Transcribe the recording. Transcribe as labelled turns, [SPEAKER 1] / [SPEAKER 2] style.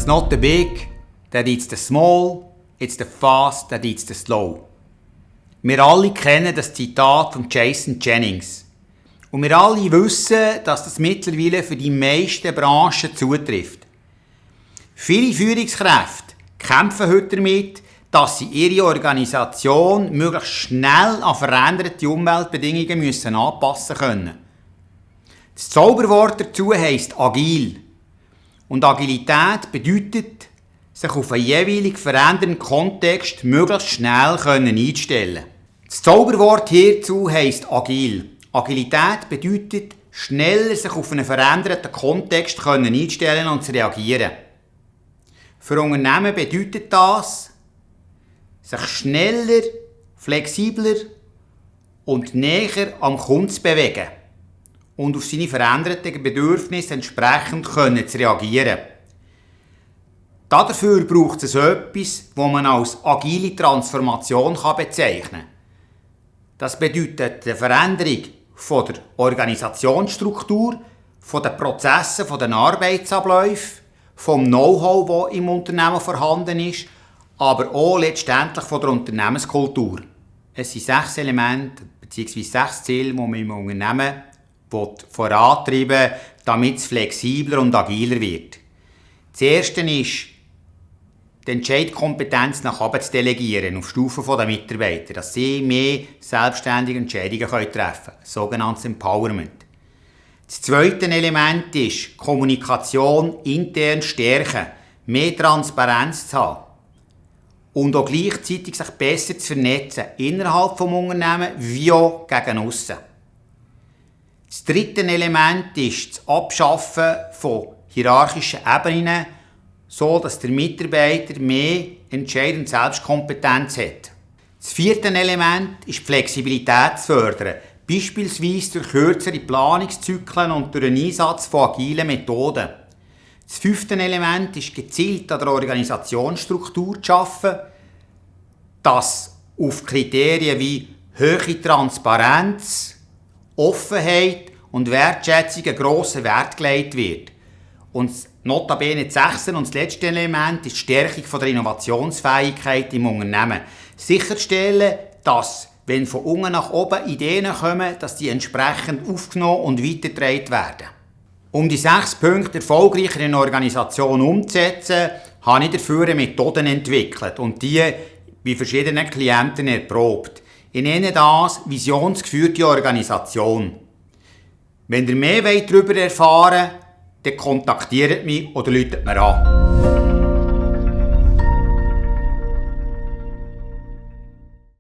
[SPEAKER 1] It's not the big that eats the small, it's the fast that eats the slow. Wir alle kennen das Zitat von Jason Jennings. Und wir alle wissen, dass das mittlerweile für die meisten Branchen zutrifft. Viele Führungskräfte kämpfen heute damit, dass sie ihre Organisation möglichst schnell an veränderte Umweltbedingungen anpassen können. Das Zauberwort dazu heisst agil. Und Agilität bedeutet, sich auf einen jeweilig verändernden Kontext möglichst schnell einstellen. Das Zauberwort hierzu heisst agil. Agilität bedeutet, schneller sich auf einen veränderten Kontext einstellen und zu reagieren. Für Unternehmen bedeutet das, sich schneller, flexibler und näher am Kunden zu bewegen und auf seine veränderten Bedürfnisse entsprechend zu reagieren. Dafür braucht es etwas, das man als agile Transformation bezeichnen kann. Das bedeutet eine Veränderung von der Organisationsstruktur, von den Prozessen, von den Arbeitsabläufen, vom Know-how, das im Unternehmen vorhanden ist, aber auch letztendlich von der Unternehmenskultur. Es sind 6 Elemente bzw. 6 Ziele, die man im Unternehmen vorantreiben will, damit es flexibler und agiler wird. Das erste ist, die Entscheidkompetenz nach oben zu delegieren, auf Stufe der Mitarbeiter, dass sie mehr selbstständige Entscheidungen treffen können, sogenanntes Empowerment. Das zweite Element ist, Kommunikation intern stärken, mehr Transparenz zu haben und auch gleichzeitig sich besser zu vernetzen, innerhalb des Unternehmens wie auch gegen aussen. Das dritte Element ist das Abschaffen von hierarchischen Ebenen, so dass der Mitarbeiter mehr Entscheid- und Selbstkompetenz hat. Das vierte Element ist die Flexibilität zu fördern, beispielsweise durch kürzere Planungszyklen und durch den Einsatz von agilen Methoden. Das fünfte Element ist gezielt an der Organisationsstruktur zu arbeiten, dass auf Kriterien wie hohe Transparenz, Offenheit und Wertschätzung ein grosser Wert gelegt wird. Und notabene das 6. und das letzte Element ist die Stärkung der Innovationsfähigkeit im Unternehmen. Sicherstellen, dass, wenn von unten nach oben Ideen kommen, dass die entsprechend aufgenommen und weitergetragen werden. Um die 6 Punkte erfolgreicher in einer Organisation umzusetzen, habe ich dafür Methoden entwickelt und die bei verschiedenen Klienten erprobt. Ich nenne das visionsgeführte Organisation. Wenn ihr mehr darüber erfahren wollt, dann kontaktiert mich oder ruft mir an.